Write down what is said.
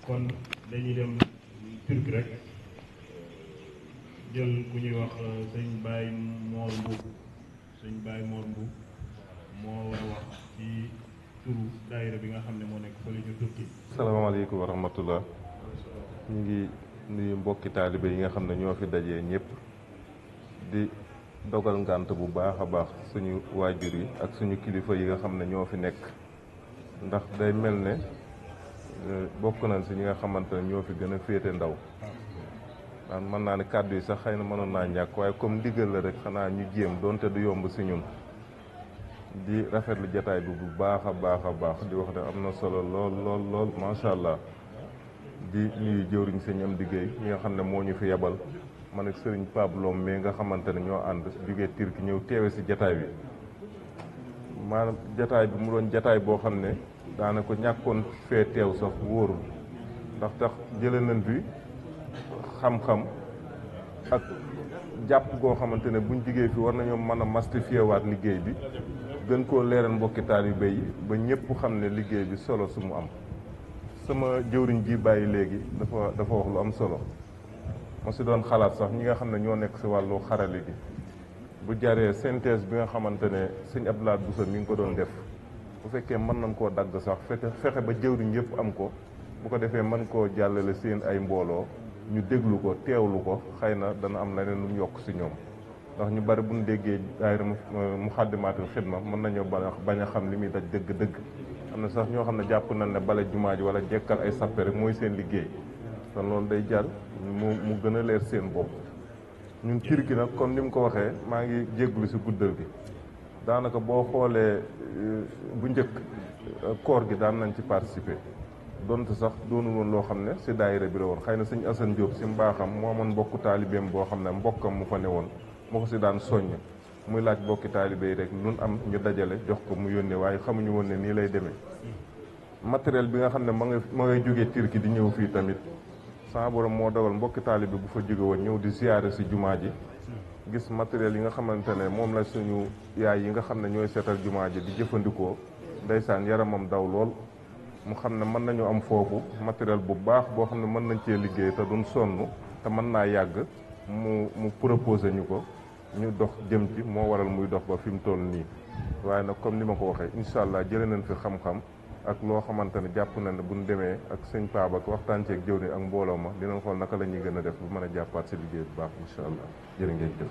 kon dañuy dem turc rek jël ku ñuy wax sëñ Baye Mor Mboub sëñ Baye Mor Mboub moo war a wax ci turu daayira bi nga xam ne moo nekk fële ñu turki. salaamaaleykum wa rahmatullah. ñu ngi nuyu mbokki taalibe yi nga xam ne ñoo fi dajee ñëpp di dogal ngànt bu baax a baax suñu waajur yi ak suñu kilifa yi nga xam ne ñoo fi nekk ndax day mel ne bokk nañ si ñi nga xamante ne ñoo fi gën a féete ndaw. man mën naa ne kàddu yi sax xëy na mënoon naa ñàkk waaye comme ndigal la rek xanaa ñu jéem doonte du yomb si ñun di rafetlu jataay bi bu baax a baax di wax ne am na solo lool macha allah di nuyu jëwriñ sëñ am liggéey mi nga xam ne moo ñu fi yebal man ak sëriñ Pablo mais nga xamante ne ñoo ànd jógee Turquie ñëw teewe si jataay bi maanaam jataay bi mu doon jataay boo xam ne daanaka ñàkkoon fee teew sax wóorul ndax tax jële nañ fi xam-xam ak jàpp goo xamante ne buñ jigee fi war nañoo mën a mastifié waat liggéey bi gën koo leeral mbokki taalibe yi ba ñëpp xam ne liggéey bi solo su mu am. sama jëwriñ ji bàyyi léegi dafa wax lu am solo ma si doon xalaat sax ñi nga xam ne ñoo nekk si wàllu xarale gi bu jaree synthèse bi nga xamante ne sëñ Abdoulaye Bousso mi ngi ko doon def bu fekkee mën nañ koo dagg sax fexe ba jëwriñ yëpp am ko bu ko defee mën koo jàllale seen ay mbooloo ñu déglu ko teewlu ko xëy na dana am leneen lu mu yokk si ñoom ndax ñu bari bu ñu déggee daayira Muxaddamaatul Xidma mën nañoo bañ a xam li muy daj dëgg-dëgg. am na sax ñoo xam ne jàpp nañ ne bale jumaa ji wala jekkal ay sappe rek mooy seen liggéey kon loolu day jar mu gën a leer seen bopp. ñun cir gi nag comme ni mu ko waxee maa ngi jégglu si guddal gi daanaka boo xoolee bu njëkk koor gi daan nañ ci participer donte sax doonul woon loo xam ne si daayira bi la woon xëy na sëñ Assane Diop si mbaaxam moo amoon mbokku taalibeem boo xam ne mbokkam mu fa ne woon moo ko si daan soññ muy laaj bokki taalibe yi rek lu am ñu dajale jox ko mu yónnee waaye xamuñu woon ne nii lay demee matériel bi nga xam ne ma ngay jógee Turquie di ñëw fii tamit sama borom moo dogal mbokki taalibe bu fa jóge woon ñëw di ziyaare si jumaa ji gis matériel yi nga xamante ne moom la suñu yaay yi nga xam ne ñooy seetal jumaa ji di jëfandikoo ndeysaan yaramam daw lool mu xam ne mën nañu am foofu matériel bu baax boo xam ne mën nañ cee liggéey te duñ sonn te mën naa yàgg mu proposé ñu ko ñu dox jëm ci moo waral muy dox ba fi mu toll nii waaye nag comme ni ma ko waxee incha allah jëlee nañ fi xam-xam ak loo xamante ne jàpp na ne bu ñu demee ak sëñ Paaba ak waxtaan ceeg jëw ni ak mbooloo ma dinañ xool naka la ñuy gën a def bu mën a jàppaat si liggéey bu baax incha allah jërë ngeen jëf.